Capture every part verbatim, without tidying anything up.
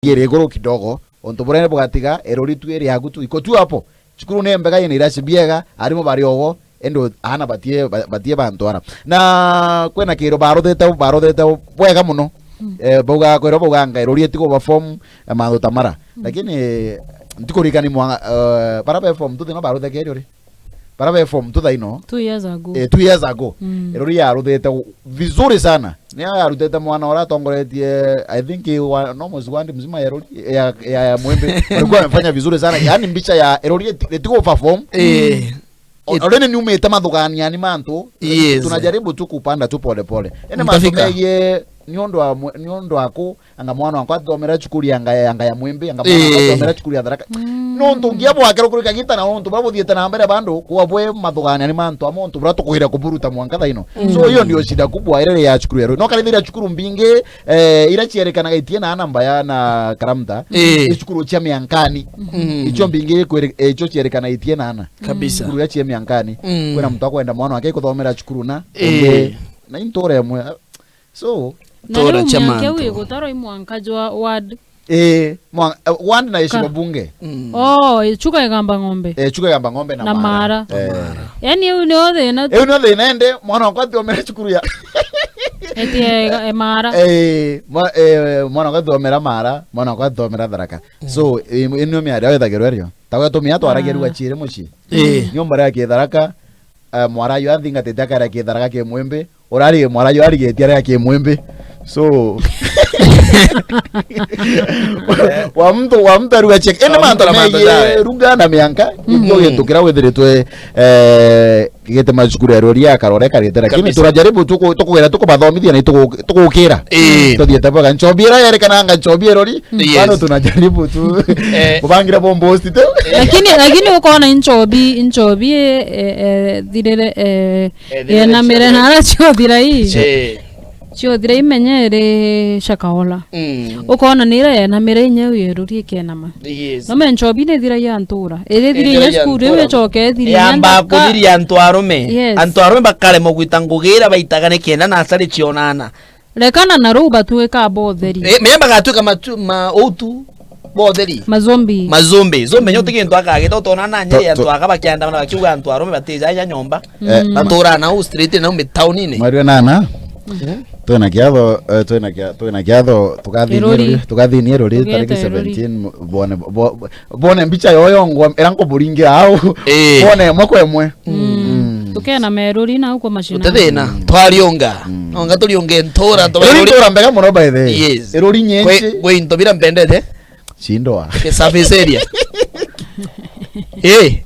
iri iguru kidogo, untu buria bugatiga iruri tu iri yaku tu, iko tu hapo. Cukuru ni mbega, ina irasi biega, arimu bari ogo, endo ana batie, ba-, batie bantu ara. Na kwina kiro baruthite, baruthite bwega muno. Mm. Eh, bauga, kwirwo bauga ngai iruri itigo ba form, eh, mantu ta mara. Mm. Lakini, eh, ntikurikani mwa, eh, bara be form tu thina baruthite kiri uri? Bara be form tu thaino. Two years ago. Eh, two years ago. Mm. Iruri yaruthite u-, vizuri sana. Ni yarutite mwana uria atongoretie, I think, wa, no mwezi wandi mzima ya iruri, ya, ya, ya Mwembe. Walikuwa wamefanya vizuri sana. Yaani mbicha ya iruri iti-, itigo perform. Eh. O-, already niumite mathuganiani mantu. Yes. Tunajaribu tu kupanda tu pole pole. Ene mantu mtafika. Megie ni undu wa mwe-, ni undu wa ku, anga mwana wakwa athomera cukuru ya anga, anga ya Mwembe, anga mwana wakwa, eh, athomera cukuru ya Tharaka. Mm. Nontu ngia bwake rukurika gita na untu bwa buthiite na mbere bandu, kwa bwe mathuganiani mantu a muntu bura tukwira kuburuta mwanka thaino. Mm. So, hiyo ndio shida kubwa irere ya cukuru ya Rui. No karithira cukuru mbingi, eh, ira cierikanaga itie na namba ya na karamta, eh, i cukuru cia miankani. Mm. Icio mbingi kwiri-, icio cierikana itie na ana. Kabisa. Cukuru ya cia miankani. Mm. Kwina muntu akwenda mwana wake kuthomera cukuru na, eh, na intura imwe. So, na tora riu mianka chamanto. Iu igutarwa i mwanka jwa ward. Eh, mwa-, eh, ward na icigo bunge. Mm. Oh, Chuka Igamba Ng'ombe. Eh, Chuka Igamba Ng'ombe na, na Mara. Mara. Eh. Mara. Yaani, iu nio thina tu. Iu nio thina ende, mwana wakwa athomera cukuru ya. Eti, eh, eh, Mara. Eh, mwa-, eh, mwana wakwa athomera Mara, mwana wakwa athomera Tharaka. Mm. So, eh, ino miario ethagirwa erio. Tagwe tumia twaragia, ah, riu achiire mucii. Eh. Nyomba ria Kitharaka, eh, mwara yo athingatite akaria Kitharaka ki Mwembe, urari mwara yo arigetie aria ki Mwembe. So, wa muntu, wa muntu aruga check. Ene mantu megie ruga na mianka, mm, ikio gintu kiria withiritwe, eh, gite macukuru ya rori ya karore karite, lakini kabisa, turajaribu tuku-, tukugera tukubathomithia na tuku-, tukukira. Eh. Tuthiete bwega. Nchobi ira yerekananga nchobi ya rori, yes, bado tunajaribu tu, eh, kubangira bombo hosti tu. Lakini, lakini ukona inchobi, inchobi, eh, eh, thirire, eh, eh, thirire yenamire na ara ciothira ii. Eh. Ciothira imenye iri Shakahola. Mm. Ukona ni ira yenamire inya iu ya iruri ikenama. Yes. Nome nchobi ni ithiragia ntura. Iri ithiragia ntura, iu icoke ithire yamba inya nthaka. Kuthiria antu arume. Yes. Antu arume bakaremwa gwita ngugi ira baitaga nikenda nasari cionana. Rekana na ruu batuika botheri. Eh, menya bagatuika matu-, ma utu. Botheri. Mazombi. Mazombi. Zombi nyo ti gintu akagita, utona na nyeri to-, antu to-, aka bakiandamana bakiuga antu arume batijaja nyomba. Eh, mm. Batura na u street na u mitaunini. Mwarue nana. Mhm. Twina kiatho, eh, twina kia-, twina kiatho, tukathini iruri. Iruri, tukathini iruri, tugete tariki iruri. Seventeen, mu-, bone, bo-, bo-, bone mbicha yoyo ngwa, era nkuburingira au. Eh. Bone emwe kwa emwe. Mm. Mm. Tukena meruri na uko mashina. Uti thina, mm, twariunga. Mm. Nonga turiunge ntura, iruri ntura mbega muno by the way. Yes. Iruri nyenche. Kwe, kwe into bira mbendete. Chindoa. Ke surface area. Eh.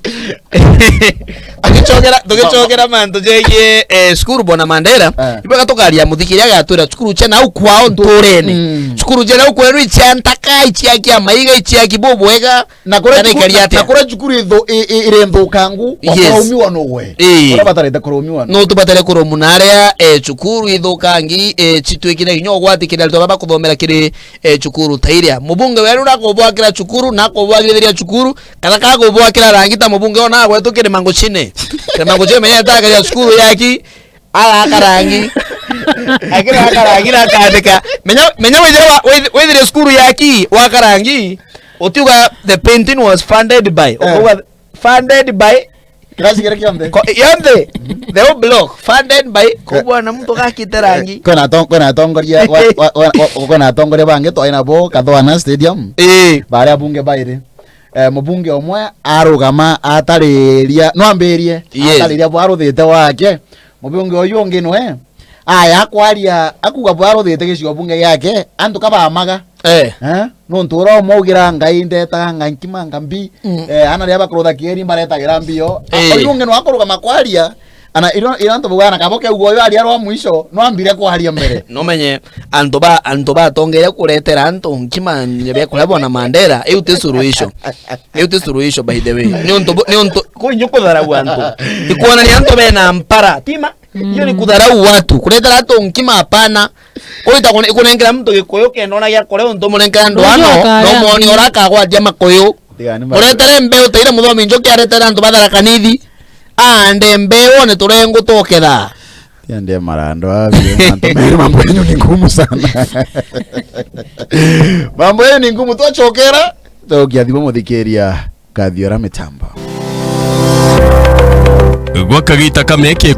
Tugichogera, tugichogera mantu jegie, eh, cukuru bwana Mandela. Eh. Ibaka tukaria muthikiri agatwira cukuru cia nau kwao nturene. Mm. Cukuru cia nau kwenu icia ntaka, icia kia maiga, icia kibo bwega. Na kuria kana cukuru, ikari atia? Na kuria cukuru ithu-, i-, i-, iri nthukangu, yes, kuraumiwa nuwe. Ii. Kuria batarite kuraumiwa nu. No tubatare kuraumu na aria, eh, cukuru ithukangi, eh, citwikire kinya ugwati kiri aritwa baba kuthomera kiri, eh, cukuru ta iria. Mubunge weru nakubwakira cukuru, nakubwakira cukuru, kana kagubwakira rangi ta mubunge ona gwetu kiri Manguchine. Kiri Manguchine menya etagaria cukuru yaki, agaka rangi. Akira aka rangi na akandika. Menya, menya withire wa-, with-, withire cukuru yaki, waka rangi. Utiuga the painting was funded by. Eh. Ukauga funded by. Kirasi kiria kionthe. Ko-, yonthe. The whole block funded by. Ko-, eh, bwana muntu gakite rangi. Eh, kwina aton-, kwina atongoria wa, wa, wa, wa, kwina atongoria bangi twai nabo Kathwana Stadium. Eh. Baria abunge bairi. Eh, mubunge umwe arugama atariria, no ambirie, yes, atariria bwaruthite wake. Mubunge uyu ungi nwe aya akwaria, akuga bwaruthite gicigo bunge giake, antu kabamaga. Eh. Eh? Nontu uria umwe ugira Ngai ndetaga Ngai nkima ngambi, mm, eh, ana riria bakurutha kieri mbaretagira mbio. A-, eh, uyu ungi nwe akurugama kwaria, ana iro, iro antu bugana kabo keu uyu aria rwa mwisho, no ambire kwaria mbere. Nomenye, antu ba, antu batongeria kuretera antu nkima nyebia kuria bona Mandela, iu ti suruhisho. Iu ti suruhisho, by the way. Ni untu bu-, ni untu, kwi nyu kutharau antu. Ni kuonania antu bena mpara. Tima? Mm. Hiyo ni kudharau watu. Kuretera antu nkima, hapana. Kurita kune-, kunengera muntu gikuyu kenda ona gia kuria untu munenkera ndwano, no mwoni uria akagwatia makuyu. Tigani ma- Muretere mbeu taire muthomi njuki aretere antu bathara kanithi. Aande mbeu one turengu tuketha. Tiende marando abio, mantu meri, mambo yenyu ni ngumu sana. Mambo yenyu ni ngumu, twachokera, tugia thimu muthikiria Kathiora mitambo. Gwa kagita ka miaka